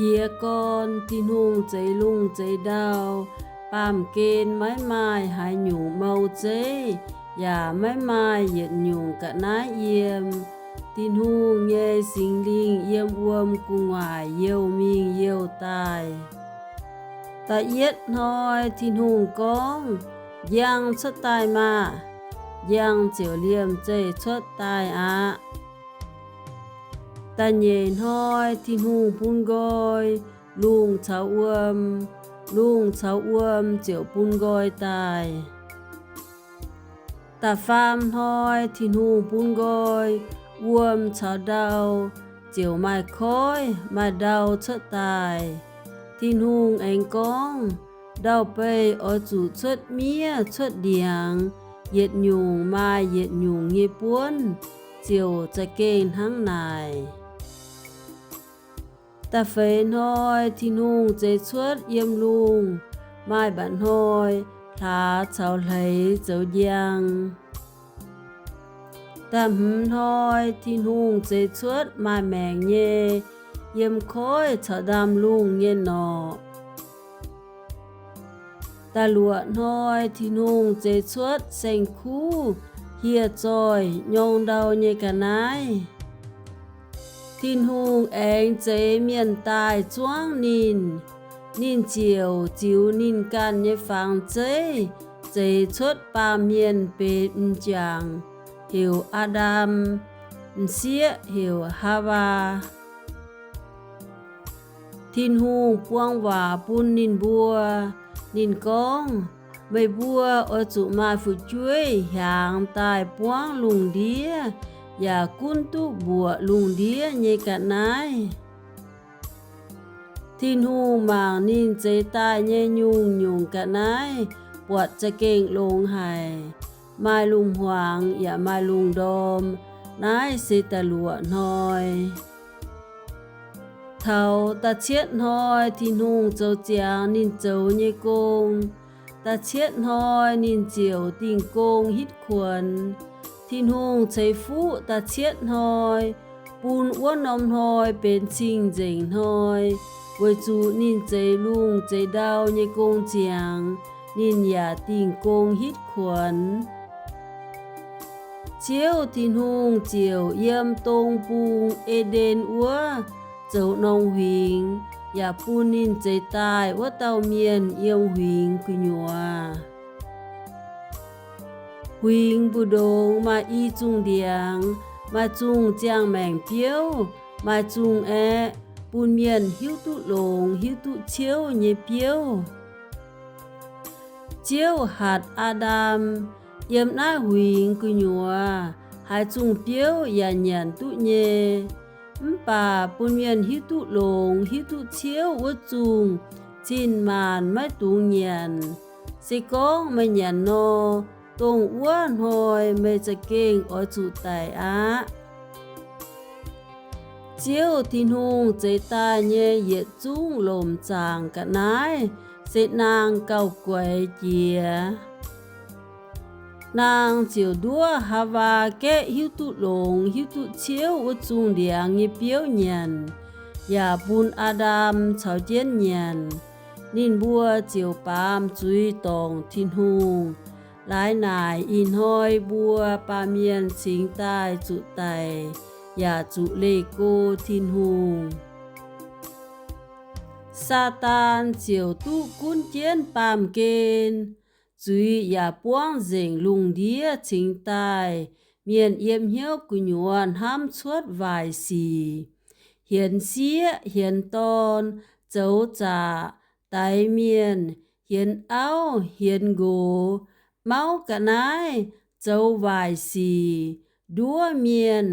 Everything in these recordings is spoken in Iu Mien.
Jiez gorn Tin-Hungh zeix lungh zeix ndau, baamh gen maiv maaih haaix nyungc mou zeiv, yaac maiv maaih yietc nyungc ga'naaiv yiem. Tin-Hungh nyei Singx Lingh yiem wuom gu'nguaaic youh mingh youh daaih. Da'yietv hnoi Tin-Hungh gorngv, Njang cuotv daaih maah! Njang ziouc liemh zeih cuotv daaih aqv. Da'nyeic hnoi Tin-Hungh bun nqoi lungh caux wuom, lungh caux wuom ziouc bun nqoi daaih. Da'faam hnoi Tin-Hungh bun nqoi, wuom caux ndau ziouc maaih koiv maaih ndau cuotv daaih. Tin-Hungh aengx gorngv, Ndau-beih oix zuqc cuotv miev cuotv ndiangx, yietc nyungc maaih yietc nyungc nyei buonv, ziouc za'gengh hnangv naaic. Da'feix hnoi Tin-Hungh zeix cuotv yiem lungh maaih mba'hnoi hlaax caux hleix zoux njang. Da'hmz hnoi Tin-Hungh zeix cuotv maaih maengc nyei, yiem koiv caux ndaamv-lungh nyei norqc. Da'luoqc hnoi Tin-Hungh zeix cuotv saeng-kuv, hieh zoih, nyorng ndau nyei ga'naaiv. Tin-Hungh aengx zeix mienh daaih zuangv ninh. Ninh ziouc ziux ninh ganh nyei fangx zeiv zeix cuotv baamh mienh benx m'jangc, heuc Aa^ndam, m'sieqv heuc Haawaa. Tin-Hungh buang waac bun ninh mbuo. Ninh gorngv, Meih mbuo oix zuqc maaih fu'jueiv hiaangx daaih buangv lungh ndiev yaac gunv duqv mbuoqc lungh ndiev nyei ga'naaiv. Tin-Hungh mangc ninh zeix daaih nyei nyungc-nyungc ga'naaiv buatc za'gengh longx haic, maaih lungh hmuangx yaac maaih lungh ndorm. Naaiv se da'luoqc hnoi. Taux da'cietv hnoi Tin-Hungh zoux ziangx ninh zoux nyei gong. Da'cietv hnoi ninh ziouc dingh gong hitv kuonx. Tin-Hungh ceix fuqv da'cietv hnoi, bun wuov norm hnoi benx cing-nzengc hnoi, weic zuqc ninh zeix lungh zeix ndau nyei gong ziangx, ninh yaac dingh gong hitv kuonx. Ziouv Tin-Hungh ziouc yiem dong bung E^nden wuov zoux norm huingx, yaac bun ninh zeix daaih wuov dauh mienh yiem huingx gu'nyuoz. Huingx mbu'ndongx maaih i zungh ndiangx, maaih zungh ziangh maengc biouv, maaih zungh aeqv, bun mienh hiuv duqv longx hiuv duqv ciouv nyei biouv. Ziouv hatc Aa^ndam, Yiem naaiv huingx gu'nyuoz haaix zungh biouv yaac nyanc duqv nyei. Mv baac bun mienh hiuv duqv longx hiuv duqv ciouv wuov zungh, cin-maanc maiv dungx nyanc. Se gorngv meih nyanc nor, dongh wuov hnoi meih za'gengh oix zuqc daic aqv. Ziouv Tin-Hungh zeix daaih nyei yietc zungv lomc zaangc ga'naaiv se naang gauh guaix jiex. Naang ziouc nduov Haawaa gaeqv hiuv duqv longx hiuv duqv ciouv wuov zungh ndiangx nyei biouv nyanc, yaac bun Aa^ndam caux jienv nyanc. Ninh mbuo ziouc baamz zuiz dorngc Tin-Hungh. Laaix naaic ih hnoi mbuo baamh mienh cingx daaih zuqc daic yaac zuqc leih go Tin-Hungh. Saadaan ziouc duqv gunv jienv baamh gen, zuiz yaac buangv nzengc lungh ndiev cingx daaih. Mienh yiem hnyouv gu'nyuoz hnamv cuotv waaic sic, hienx sieqv, hienx dorn, zoux zaqc, daix mienh, hienx auv, hienx nqox, mauv ga'naaiv, zoux waaic sic, nduov mienh,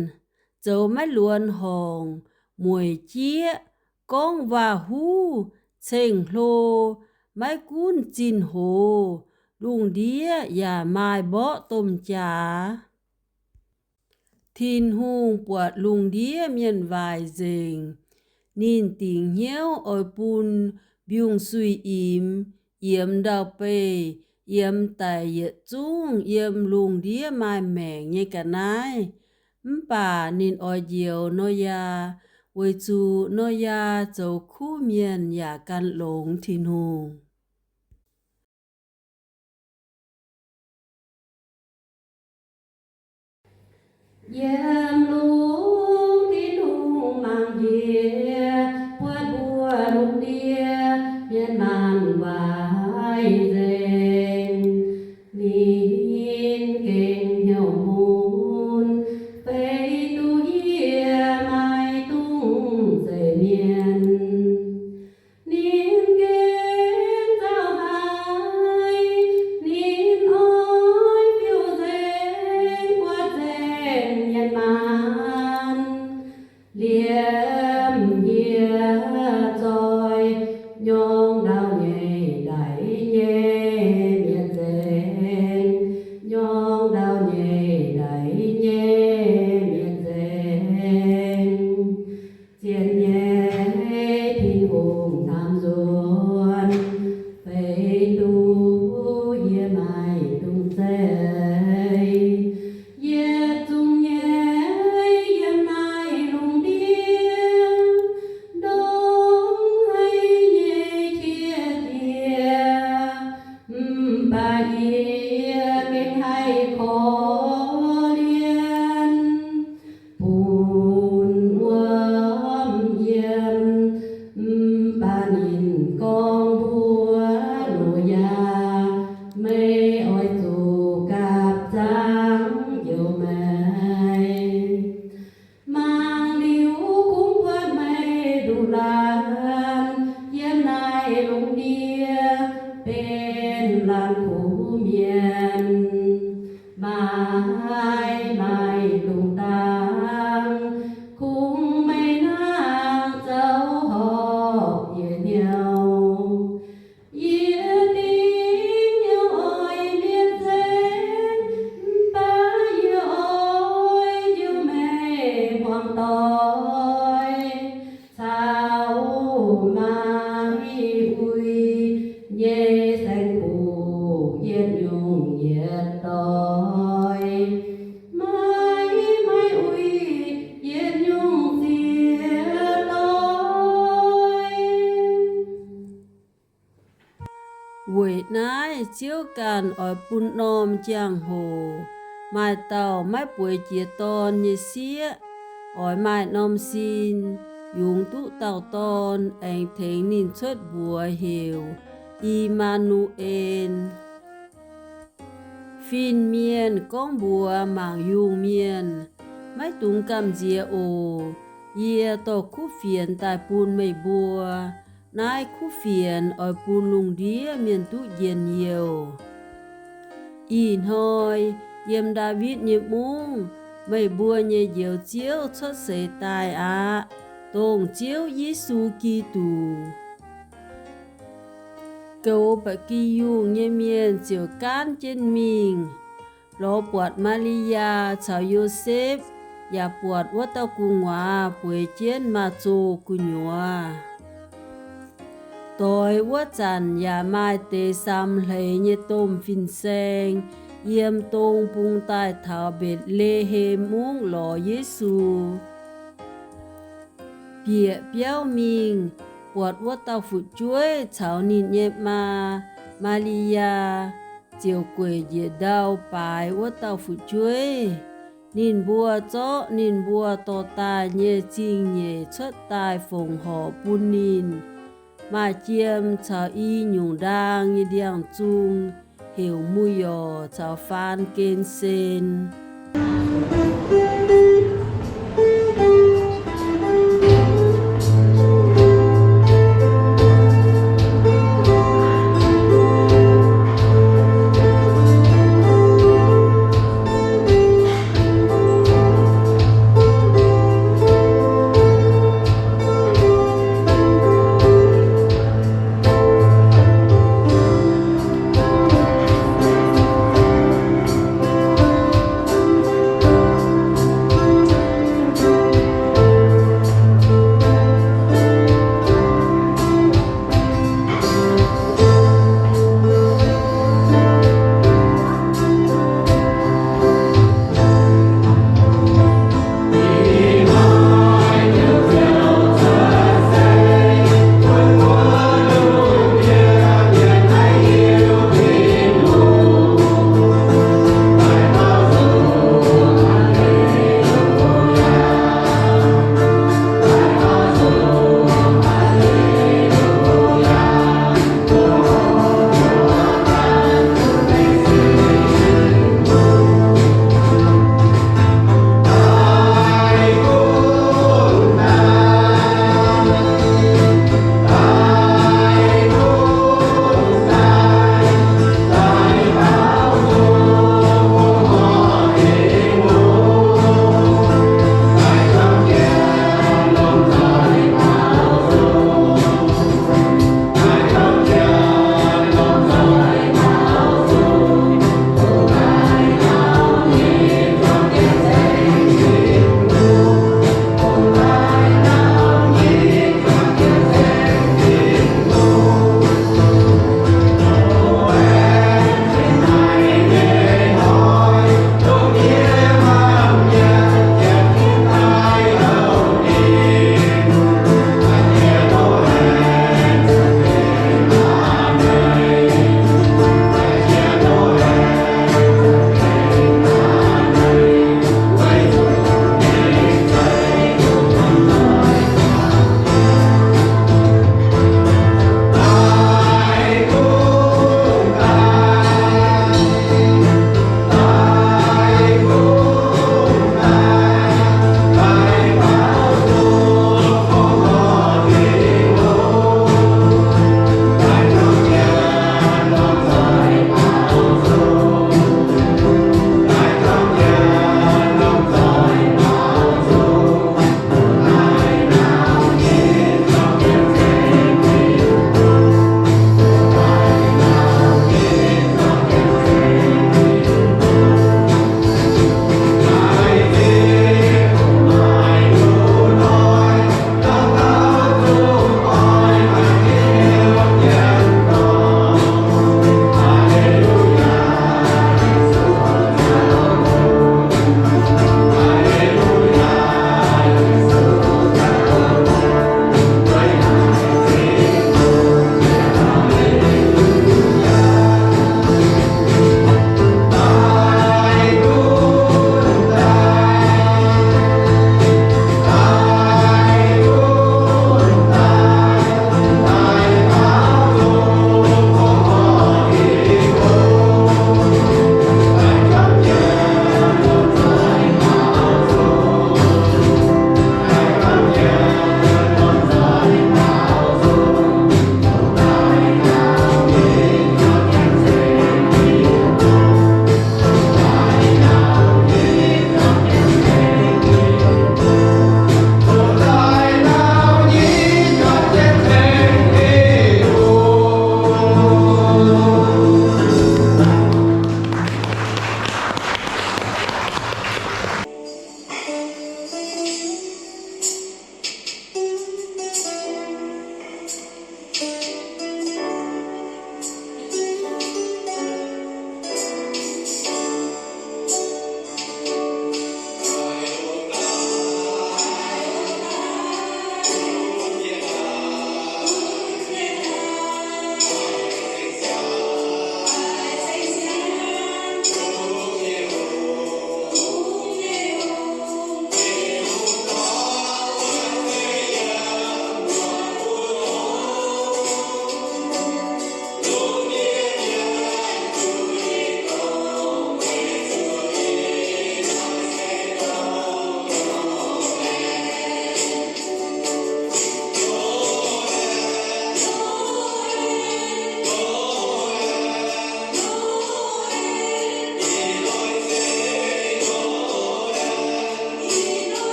zoux maiv luonx horngc, mueic jieqv, gorngv waac-huv, ceng-hlo, maiv gunv zinh hoz, lungh ndiev yaac maaih mborqv domh jaax. Tin-Hungh buatc lungh ndiev mienh waaic nzengc. Ninh dingc hnyouv oix bun mbiungc-suiv-imx yiemx ndau-beih, yiemx daic yietc zungv yiem lungh ndiev maaih maengc nyei ga'naaiv. Mv baac ninh oix njoux Noyaa weic zuqc Noyaa zoux kuv mienh yaac gan longx Tin-Hungh. Yiem lungh Tin-Hungh mangc njiec buatc mbuo lungh ndiev mienh maanc waaic nzengc. Ninh gengh hnyouv mun feix duqv yie maiv dungx zeiz mienh. Ninh gengh nzauh haic, ninh oix fiuv nzengc buatc nzengc mienh maanc. Liemh hieh zoih nyorng ndau nyei ndaix nyei mienh nzengc, nyorng ndau nyei ndaix nyei mienh nzengc. Zien nyei Tin-Hungh hnamv nzuonx, feix duqv yie maiv dungx zeiz. Yietc zungv nyei yiem naaiv lungh ndiev ndongc haaix nyei qiex jiez, mv baac yie gengh haih korv-lienh bun wuom yiem. Mv baac ninh gorngv mbuox Noyaa, meih oix zuqc gapv zangv njoux meih. Mangc liuz kungx buatc meih nduqc laanh yiem naaiv lungh ndiev benx laanh kuv mienh, maiv maaih lungh ndangv kungx meih nangc zoux horpc yie hnyouv. Yie dingc hnyouv oix mienh nzengc, mv baac yie oix njoux meih hmuangx doic caux maaih uix nyei saeng-kuv yietc nyungc yietc doic, maiv maaih uix yietc nyungc ziex doic. Weic naaiv Ziouv ganh oix bun norm jangx-hoc maaih dauh maiv bueix jiex dorn nyei sieqv, oix maaih norm sin, yungz duqv dauh dorn, aengx tengx ninh cuotv mbuox heuc I^maa^nu^en. Fin-mienh gorngv mbuox mangc yungh mienh, maiv dungx gamh nziex oc. Yie dorh kuv fienx daaih bun meih mbuo. Naaiv kuv fienx oix bun lungh ndiev mienh duqv njien-youh. Ih hnoi yiem Ndaawitv nyei mungv, meih mbuo nyei Njoux Ziouv cuotv seix daaih aqv, dongh Ziouv Yesu Giduc. Goux ba'gi yungh nyei mienh ziouc gaanv jienv mingh, lorz buatc Maa^li^yaa caux Yosepv, yaac buatc wuov dauh gu'nguaaz bueix jienv maaz-zoh gu'nyuoz. Doix wuov zanc yaac maaih deix samx hleix nyei domh fin-saeng yiem dong bung daaih taux Mbetc^le^hem Mungv lorz Yesu. Bieqc biauv mingh, buatc wuov dauh fu'jueiv caux ninh nyei maa, Maa^li^yaa, ziouc gueic njiec ndau baaix wuov dauh fu'jueiv. Ninh mbuo zorqv ninh mbuo dorh daaih nyei zingh-nyeic cuotv daaih fongc horc bun ninh, maaih jiem caux i nyungc ndaang nyei ndiangx-zung, heuc muic-yorc caux faan gen-sen.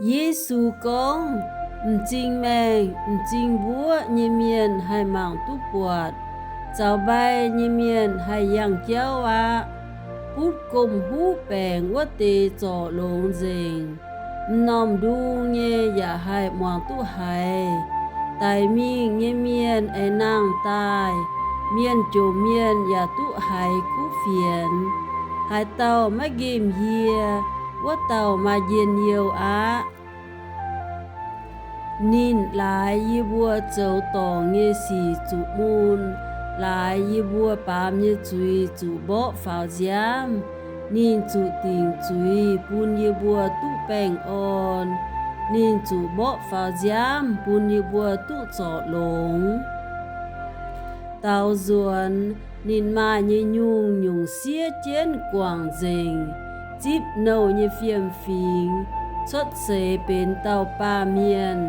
Yesu gorngv, M'zing maengh, m'zing mbuov nyei mienh haih mangc duqv buatc. Zaux mbai nyei mienh haih yangh jauv aqv. Butv gomh huv baengc wuov deix zorc longx nzengc. M'normh ndung nyei yaac haih muangx duqv haiz. Daic mingh nyei mienh aengx nangh daaih. Mienh jomc mienh yaac duqv haiz kuv fienx. Haaix dauh maiv nqemh yie, wuov dauh maaih njien-youh aqv. Ninh laaix yie mbuo zoux dorngc nyei sic zuqc mun, laaix yie mbuo baamz nyei zuiz zuqc mborqv faaux nziaamv. Ninh zuqc dingc zuiz bun yie mbuo duqv baengh orn. Ninh zuqc mborqv faaux nziaamv bun yie mbuo duqv zorc longx. Daaux nzuonx, ninh maaih nyei nyungc-nyungc siev jienv guangc nzengc, zipv nouh nyei fiem-fingx, cuotv seix benx dauh baamh mienh.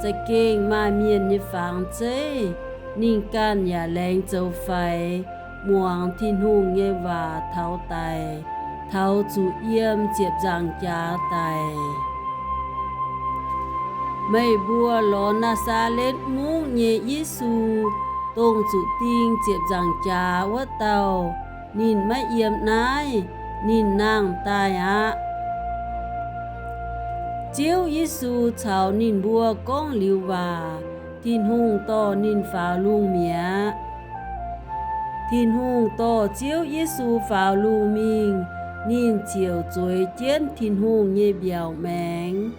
Za'gengh maaih mienh nyei fangx zeiv, ninh ganh yaac laengz zoux faix, muangx Tin-Hungh nyei waac taux daic, taux zuqc yiem ziepc nzaangc jaax daic. Meih mbuo lorz Naa^saa^letv Mungv nyei Yesu, dongh zuqc ding ziepc nzaangc jaax wuov dauh, ninh maiv yiem naaiv. Ninh nangh daaih aqv. Ziouv Yesu caux ninh mbuo gorngv liuz waac, Tin-Hungh dorh ninh faaux lungh mi'aqv. Tin-Hungh dorh Ziouv Yesu faaux lungh mingh, ninh ziouc zueiz jienv Tin-Hungh nyei mbiaauc maengx.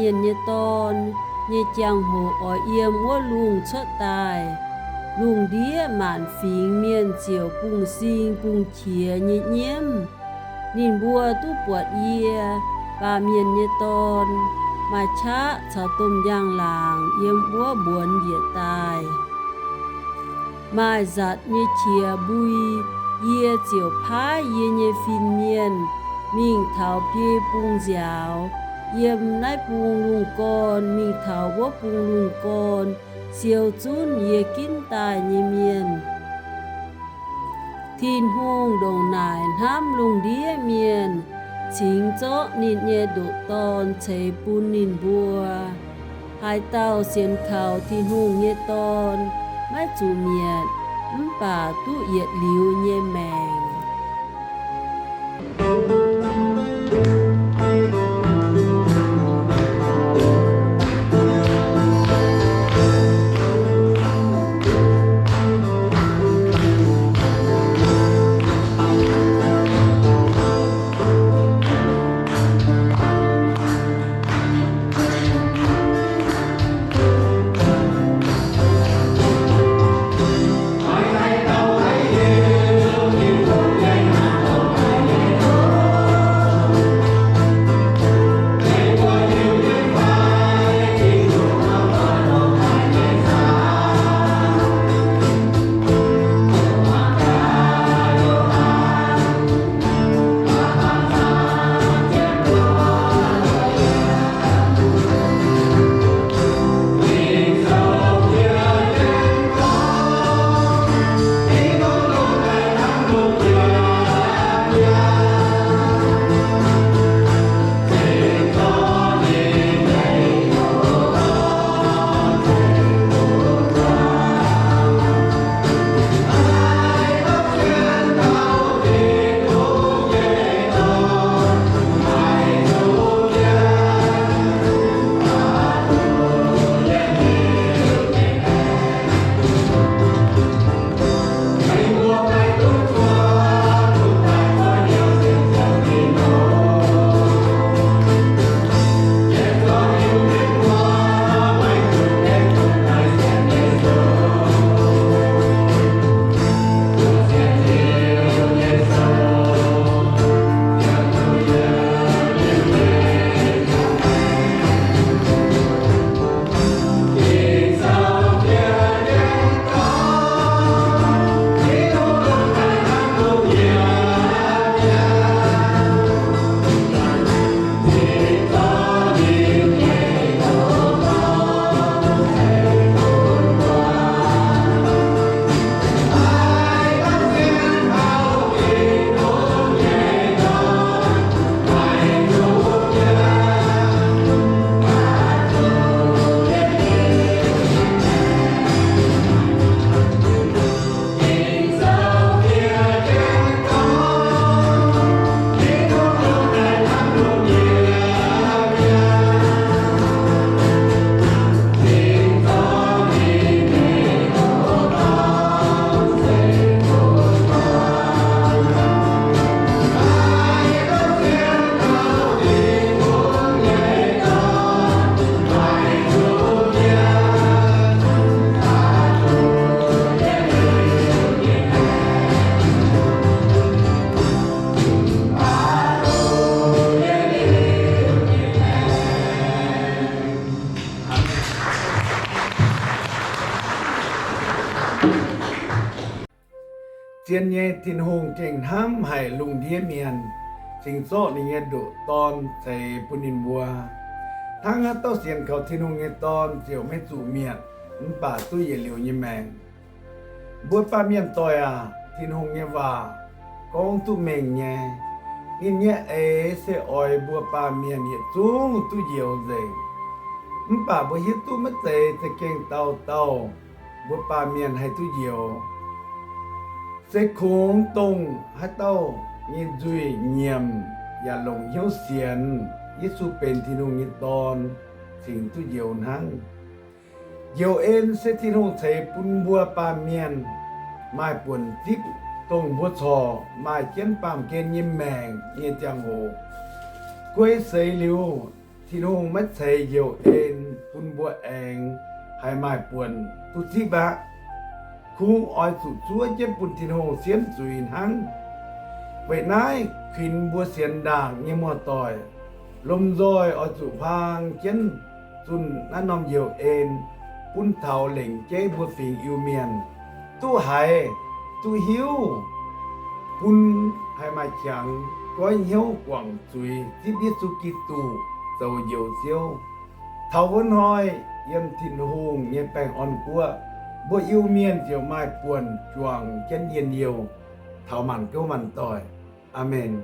Mienh nyei Dorn nyei jangx-hoc oix yiem wuov lungh cuotv daaih, lungh ndiev maanc fingx mienh ziouc bungx-sing bungx-qiex nyei nyiemv. Ninh mbuo duqv buatc yie, Baamh Mienh nyei Dorn, maaih qaqv caux domh njang-laangc yiem wuov mbuonx njiec daaih. Maaih nzatc nyei qiex mbui, yie ziouc paaiv yie nyei fin-mienh mingh taux biei bung nziaaux, yiem naaiv bung lungh gorn mingh taux wuov bung lungh gorn, siou zunv yie ginv daaih nyei mienh. Tin-Hungh ndongc naaic hnamv lungh ndiev mienh, cingx zorqv ninh nyei ndoqc Dorn ceix bun ninh mbuo. Haaix dauh sienx kaux Tin-Hungh nyei Dorn maiv zuqc mietc, mv baac duqv yietc liuz nyei maengc. Zien nyei Tin-Hungh gengh hnamv haic lungh ndiev mienh, cingx zorqv ninh nyei ndoqc Dorn ceix bun ninh mbuo. Hnangv haaix dauh sienx kaux Tin-Hungh nyei Dorn ziouc maiv zuqc mietc, mv baac duqv yietc liuz nyei maengc. Mbuo baamh mienh doic aac, Tin-Hungh nyei waac gorngv duqv mengh nyei. Ninh nyei eix se oix mbuo baamh mienh yietc zungv duqv njoux nzengc. Mv baac mbuo hiuv duqv maiv zeiz za'gengh dauh dauh mbuo baamh mienh haih duqv njoux. Se kungx dongh haaix dauh nyei nzuih nyiemc yaac longc hnyouv sienx Yesu benx Tin-Hungh nyei Dorn cingx duqv njoux hnangv. Njoux en se Tin-Hungh ceix bun mbuo baamh mienh maaih buonc zipv, dongh mbuo corc maaih jienv baamh gen nyei maengc nyei ziangh hoc. Guei seix liuz, Tin-Hungh maiv ceix njien-youh en bun mbuo aengx haih maaih buonc duqv zipv aqv. Kungx oix zuqc zuov jienv bun Tin-Hungh siemv zuiz hnangv. Weic naaiv kuinx mbuo sienx ndaangc nyei muoz-doic, lomh nzoih oix zuqc huaang jienv zunh naaiv norm njien-youh en bun taux lengc jeiv mbuo fingx Iu-Mienh duqv haiz, duqv hiuv, bun haih maaih qangx goiv hnyouv guangc zuiz zipv Yesu Giduc zoux Njoux Ziouv. Taux wuov hnoi yiem Tin-Hungh nyei baengh orn guoqv, mbuo Iu-Mienh ziouc maaih buonc juangc jienv njien-youh taux maanc gouv maanc doic. Aamen.